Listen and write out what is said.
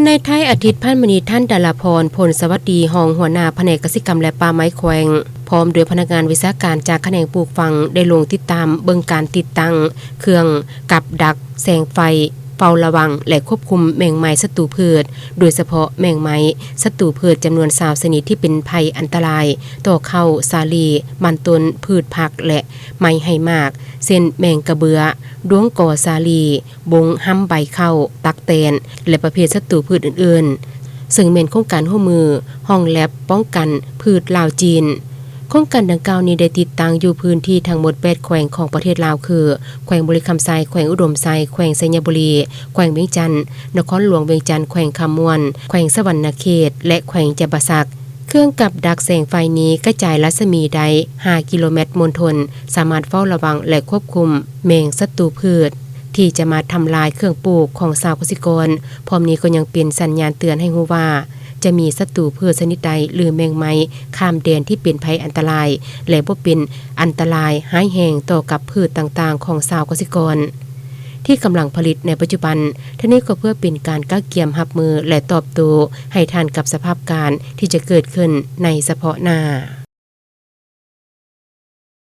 ໃນທ້າຍອາທິດຜ່ານມານີ້, ທ່ານ ດາລາພອນ ພົນສະຫວັດດີ ຮອງຫົວໜ້າພະແນກກະສິກຳ ແລະ ປ່າໄມ້ແຂວງ ພ້ອມດ້ວຍພະນັກງານວິຊາການຈາກຂະແໜງປູກຝັງ ໄດ້ລົງຕິດຕາມເບິ່ງການຕິດຕັ້ງເຄື່ອງກັບດັກແສງໄຟ ເຝົ້າລະວັງ ແລະ ຄວບຄຸມແມງໄມ້ສັດຕູພືດ, ໂດຍສະເພາະແມງໄມ້ສັດຕູພືດຈຳນວນຊາວຊະນິດທີ່ເປັນໄພອັນຕະລາຍຕໍ່ເຂົ້າ, ສາລີ, ມັນຕົ້ນ, ພືດຜັກ ແລະ ໄມ້ໃຫ້ໝາກ ເຊັ່ນ ແມງກະເບືອ, ດ້ວງກໍສາລີ, ບົງຫ້ຳໃບເຂົ້າ, ຕັກແຕນ ແລະ ປະເພດສັດຕູພືດອື່ນໆ, ເຊິ່ງແມ່ນໂຄງການຮ່ວມມືຫ້ອງແລັບປ້ອງກັນພືດລາວ-ຈີນ. ໂຄງການດັ່ງກ່າວນີ້ໄດ້ຕິດຕັ້ງຢູ່ພື້ນທີ່ທັງໝົດແປດແຂວງຂອງປະເທດລາວ ຄື ແຂວງບໍລິຄຳໄຊ, ແຂວງອຸດົມໄຊ, ແຂວງໄຊຍະບູລີ, ແຂວງວຽງຈັນ, ນະຄອນຫຼວງວຽງຈັນ, ແຂວງຄຳມ່ວນ, ແຂວງສະຫວັນນະເຂດ ແລະ ແຂວງຈຳປາສັກ. ເຄື່ອງກັບດັກແສງໄຟນີ້ກະຈາຍລັດສະໝີໄດ້ຫ້າກິໂລແມັດມົນທົນ, ສາມາດເຝົ້າລະວັງ ແລະ ຄວບຄຸມແມງສັດຕູພືດ ທີ່ຈະມາທຳລາຍເຄື່ອງປູກຂອງຊາວກະສິກອນ. ພ້ອມນີ້ກໍຍັງເປັນສັນຍານເຕືອນໃຫ້ຮູ້ວ່າ ຈະມີສັດຕູພືດຊະນິດໃດ ຫຼື ແມງໄມ້ຂ້າມແດນທີ່ເປັນໄພອັນຕະລາຍ ແລະ ບໍ່ເປັນອັນຕະລາຍຮ້າຍແຮງຕໍ່ກັບພືດຕ່າງໆຂອງຊາວກະສິກອນ ທີ່ກຳລັງຜະລິດໃນປັດຈຸບັນ. ທັງນີ້ກໍເພື່ອເປັນການກະກຽມຮັບມື ແລະ ຕອບໂຕ້ໃຫ້ທັນກັບສະພາບການທີ່ຈະເກີດຂຶ້ນໃນສະເພາະໜ້າ.